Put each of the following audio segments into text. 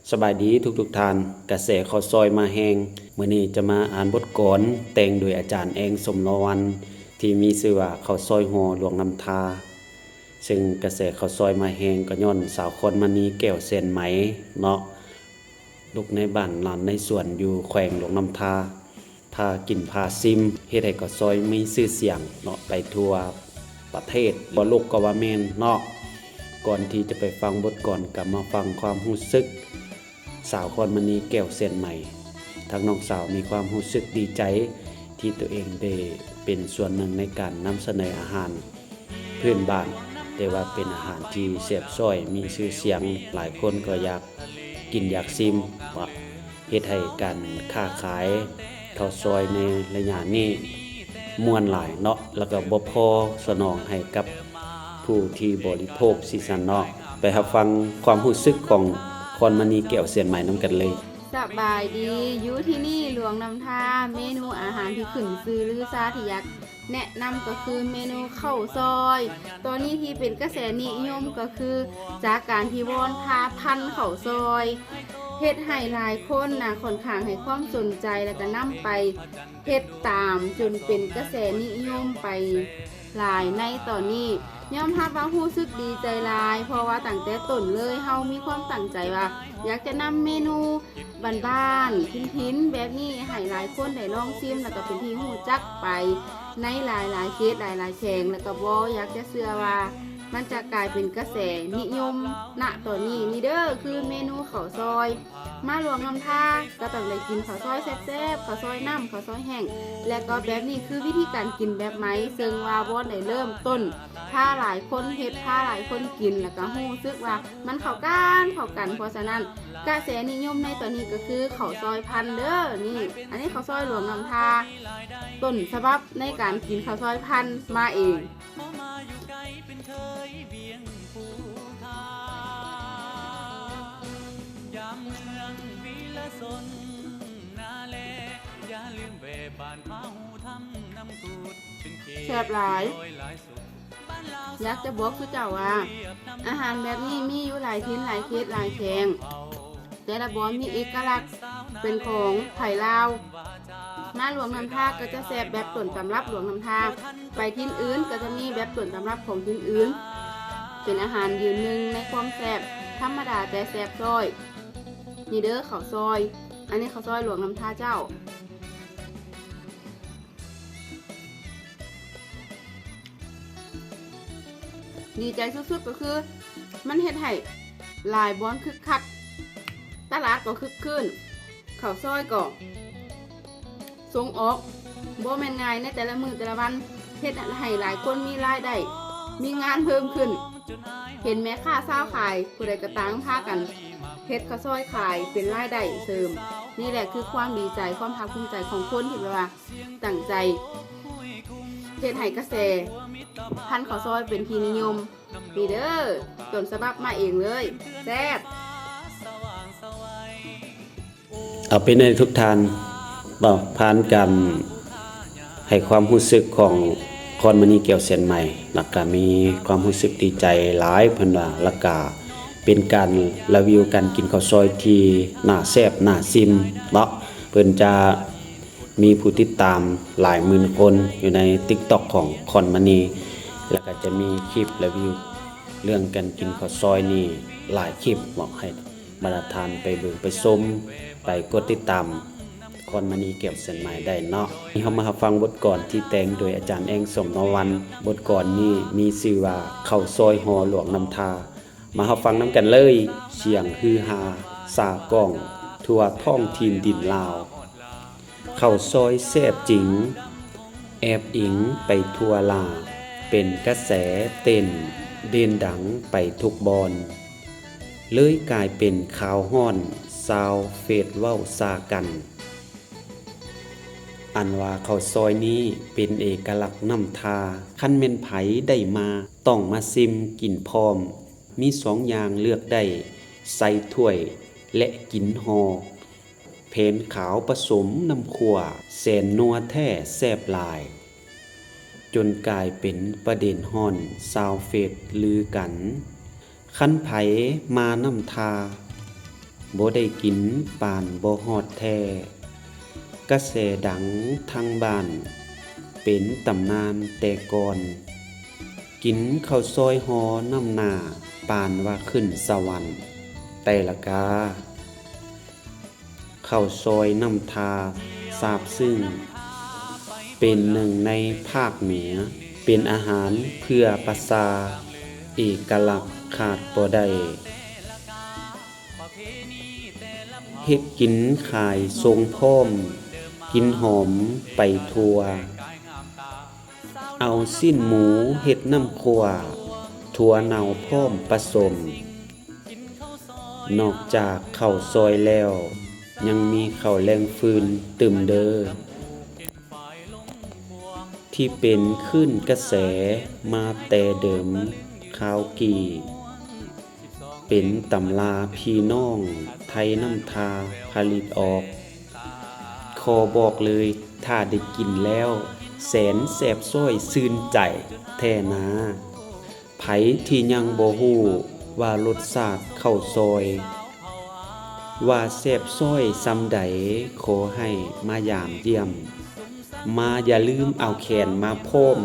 ສະບາຍດີທຸກໆທ່ານ, ກະແສເຂົ້າຊອຍມາແຮງ. ມື້ນີ້ຈະມາອ່ານບົດກອນແຕ່ງໂດຍອາຈານແອງ ສົມລະວັນ ທີ່ມີຊື່ວ່າ ເຂົ້າຊອຍຫໍ່ຫຼວງນ້ຳທາ. ເຊິ່ງກະແສເຂົ້າຊອຍມາແຮງກໍຍ້ອນສາວຄອນມະນີ ແກ້ວແສນໄໝເນາະ, ລູກໃນບ້ານຫຼານໃນສວນ ຢູ່ແຂວງຫຼວງນ້ຳທາ ພາກິນພາຊິມ ເຮັດໃຫ້ເຂົ້າຊອຍມີຊື່ສຽງເນາະ ໄປທົ່ວປະເທດ ທົ່ວໂລກກໍວ່າແມ່ນເນາະ. ກ່ອນທີ່ຈະໄປຟັງບົດກອນ ກໍມາຟັງຄວາມຮູ້ສຶກສາວຄອນມະນີ ແກ້ວແສນໄໝ. ທາງນ້ອງສາວມີຄວາມຮູ້ສຶກດີໃຈ ທີ່ຕົວເອງໄດ້ເປັນສ່ວນໜຶ່ງໃນການນຳສະເໜີອາຫານ ພື້ນບ້ານ, ແຕ່ວ່າເປັນອາຫານທີ່ແຊບຊ້ອຍ ມີຊື່ສຽງ, ຫຼາຍຄົນກໍຢາກກິນຢາກຊິມເນາະ. ເຮັດໃຫ້ການຄ້າຂາຍເຂົ້າຊອຍໃນໄລຍະນີ້ມ່ວນຫຼາຍເນາະ, ແລ້ວກໍບໍ່ພໍສະໜອງໃຫ້ກັບຜູ້ທີ່ບໍລິໂພກຊີ້ຊັ້ນເນາະ. ໄປຮັບຟັງຄວາມຮູ້ສຶກຂອງຄອນມະນີ ແກ້ວແສນໄໝ ນຳກັນເລີຍ. ສະບາຍດີ, ຢູ່ທີ່ນີ້ຫຼວງນ້ຳທາ, ເມນູອາຫານທີ່ຂຶ້ນຊື່ລືຊາທີ່ຢາກ ແນະນຳກໍຄືເມນູເຂົ້າຊອຍ. ຕອນນີ້ທີ່ເປັນກະແສນິຍົມກໍຄື ຈາກການທີ່ວອນພາພັນເຂົ້າຊອຍ ເຮັດໃຫ້ຫຼາຍຄົນນະ ຂ້ອນຂ້າງໃຫ້ຄວາມສົນໃຈ ແລ້ວກໍນຳໄປເຮັດຕາມ ຈົນເປັນກະແສນິຍົມໄປຫຼາຍໃນຕອນນີ້. ຍອມຮັບວ່າຮູ້ສຶກດີໃຈຫຼາຍ ເພາະວ່າຕັ້ງແຕ່ຕົ້ນເລີຍ ເຮົາມີຄວາມຕັ້ງໃຈວ່າຢາກຈະນຳເມນູ ບ້ານໆ ຖິ່ນໆ ແບບນີ້ໃຫ້ຫຼາຍຄົນໄດ້ລອງຊິມ ແລ້ວກໍເປັນທີ່ຮູ້ຈັກໄປໃນຫຼາຍໆເຂດ ຫຼາຍໆແຂວງ ແລ້ວກໍບໍ່ຢາກຈະເຊື່ອວ່າມັນຈະກາຍເປັນກະແສນິຍົມນະຕອນນີ້. ນີ້ເດີ ຄືເມນູເຂົ້າຊອຍ. ມາຫຼວງນ້ຳທາກໍຕ້ອງໄດ້ກິນເຂົ້າຊອຍແຊບໆ, ເຂົ້າຊອຍນ້ຳ, ເຂົ້າຊອຍແຫ້ງ ແລະກໍແບບນີ້ຄືວິທີການກິນແບບໃໝ່ ເຊິ່ງວ່າວອນໄດ້ເລີ່ມຕົ້ນ ພາຫຼາຍຄົນເຮັດ ພາຫຼາຍຄົນກິນ ແລ້ວກໍຮູ້ສຶກວ່າມັນເຂົ້າກັນ ເຂົ້າກັນ. ເພາະສະນັ້ນ ກະແສນິຍົມໃນຕອນນີ້ກໍຄືເຂົ້າຊອຍພັນເດີ. ນີ້ ອັນນີ້ເຂົ້າຊອຍຫຼວງນ້ຳທາ ຕົ້ນສະບັບໃນການກິນເຂົ້າຊອຍພັນມາເອງ. ແຊບຫຼາຍ. ຢາກຈະບອກສູ່ເຈົ້າວ່າ ອາຫານແບບນີ້ມີຢູ່ຫຼາຍຖິ່ນ ຫຼາຍເຂດ ຫຼາຍແຂວງ. ແຕ່ລະບ່ອນມີເອກະລັກເປັນຂອງໃຜລາວ. ມາຫຼວງນ້ຳທາກໍຈະແຊບແບບຕົ້ນຕຳລັບຫຼວງນ້ຳທາ. ໄປຖິ່ນອື່ນກໍຈະມີແບບຕົ້ນຕຳລັບຂອງຖິ່ນອື່ນ. ເປັນອາຫານຢືນໜຶ່ງໃນຄວາມແຊບ, ທຳມະດາແຕ່ແຊບຊ້ອຍ. ນີ້ເດີເຂົ້າຊອຍ. ອັນນີ້ເຂົ້າຊອຍຫຼວງນ້ຳທາເຈົ້າ. ດີໃຈສຸດໆກໍຄື ມັນເຮັດໃຫ້ຫຼາຍບ່ອນຄຶກຄັກ, ຕະຫຼາດກໍຄຶກຄື້ນ, ເຂົ້າຊອຍກໍສົ່ງອອກບໍ່ແມ່ນງ່າຍໃນແຕ່ລະມື້ແຕ່ລະວັນ, ເຮັດໃຫ້ຫຼາຍຄົນມີລາຍໄດ້, ມີງານເພີ່ມຂຶ້ນ. ເຫັນແມ່ຄ້າຊາວຂາຍຜູ້ໃດກໍຕ່າງພາກັນເຮັດເຂົ້າຊອຍຂາຍເປັນລາຍໄດ້ເສີມ. ນີ້ແຫຼະຄືຄວາມດີໃຈ, ຄວາມພາກພູມໃຈຂອງຄົນທີ່ແບບວ່າ ຕັ້ງໃຈເຮັດໃຫ້ກະແສພັນເຂົ້າຊອຍເປັນທີ່ນິຍົມ. ນີ້ເດີ ຕົ້ນສະບັບມາເອງເລີຍ. ແຊບ. ເອົາເປັນໃຫ້ທຸກທ່ານເນາະ ຜ່ານການໃຫ້ຄວາມຮູ້ສຶກຂອງຄອນມະນີ ແກ້ວແສນໄໝ ແລ້ວກະມີຄວາມຮູ້ສຶກດີໃຈຫຼາຍ ເພິ່ນວ່າ, ແລ້ວກະເປັນການລະວິວການກິນເຂົ້າຊອຍທີ່ໜ້າແຊບໜ້າຊິມເນາະ. ເພິ່ນຈະ ມີຜູ້ຕິດຕາມຫຼາຍໝື່ນຄົນຢູ່ໃນຕິກຕັອກຂອງຄອນມະນີ ແລ້ວກໍຈະມີຄລິບຣີວິວເລື່ອງການກິນເຂົ້າຊອຍນີ້ຫຼາຍຄລິບ. ບອກໃຫ້ບັນດາທ່ານໄປເບິ່ງໄປຊົມ ໄປກົດຕິດຕາມຄອນມະນີ ແກ້ວແສນໄໝ ໄດ້ເນາະ. ເຮົາມາຮັບຟັງບົດກອນທີ່ແຕ່ງໂດຍອາຈານແອງ ສົມນະວັນ. ບົດກອນນີ້ມີຊື່ວ່າ ເຂົ້າຊອຍຫໍ່ຫຼວງນ້ຳທາ. ມາຮັບຟັງນຳກັນເລີຍ. ສຽງຮືຮາສາກ້ອງທົ່ວທ້ອງຖິ່ນດິນລາວ. ເຂົ້າຊອຍແຊບຈິງ ແອບອິງໄປທົ່ວລາວ, ເປັນກະແສເຕັ້ນເດັ່ນດັງໄປທຸກບ່ອນ, ເລີຍກາຍເປັນຂ່າວຮ້ອນຊາວເຟສເວົ້າຊາກັນ. ອັນວ່າເຂົ້າຊອຍນີ້ເປັນເອກະລັກນ້ຳທາ, ຄັນແມ່ນໃຜໄດ້ມາຕ້ອງມາຊິມກິນພ້ອມ, ມີສອງຢ່າງເລືອກໄດ້, ໃສ່ຖ້ວຍ ແລະ ກິນຫໍ່. ແຜ່ນຂາວປະສົມນ້ຳຂົ້ວ ແສນນົວແທ້ແຊບຫຼາຍ, ຈົນກາຍເປັນປະເດັນຮ້ອນຊາວເຟສລືກັນ. ຄັນໃຜມານ້ຳທາ ບໍ່ໄດ້ກິນປານບໍ່ຮອດແທ້. ກະແສດັງທັງບ້ານ ເປັນຕຳນານແຕ່ກ່ອນ. ກິນເຂົ້າຊອຍຫໍ່ນ້ຳໜ້າ ປານວ່າຂຶ້ນສະຫວັນ ແຕ່ລະກາ. ເຂົ້າຊອຍນ້ຳທາຊາບຊຶ້ງ ເປັນໜຶ່ງໃນພາກເໜືອ ເປັນອາຫານເພື່ອປະຊາ ເອກະລັກຂາດບໍ່ໄດ້. ເຮັດກິນຂາຍສົ່ງພ້ອມ ກິ່ນຫອມໄປທົ່ວ. ເອົາຊີ້ນໝູເຮັດນ້ຳຂົ້ວ ຖົ່ວເນົ່າພ້ອມປະສົມ. ນອກຈາກເຂົ້າຊອຍແລ້ວ ຍັງມີເຂົ້າແລ້ງຟືນຕື່ມເດີ ທີ່ເປັນຄື້ນກະແສມາແຕ່ເດີມຄາວກີ້. ເປັນຕຳລາພີ່ນ້ອງໄທນ້ຳທາຜະລິດອອກ. ຂໍບອກເລີຍ ຖ້າໄດ້ກິນແລ້ວ ແສນແຊບຊ້ອຍຊື່ນໃຈແທ້ນາ. ໃຜທີ່ຍັງບໍ່ຮູ້ວ່າລົດຊາດເຂົ້າຊອຍ ວ່າແຊບຊ້ອຍສ່ຳໃດ ຂໍໃຫ້ມາຢາມຢ້ຽມ. ມາຢ່າລືມເອົາແຂນມາພ້ອມ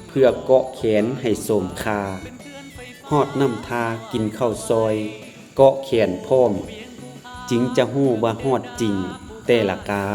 ເພື່ອເກາະແຂນໃຫ້ສົມຄ່າ. ຮອດນ້ຳທາກິນເຂົ້າຊອຍ ເກາະແຂນພ້ອມ ຈຶ່ງຈະຮູ້ວ່າຮອດຈິງແຕ່ລະກາ.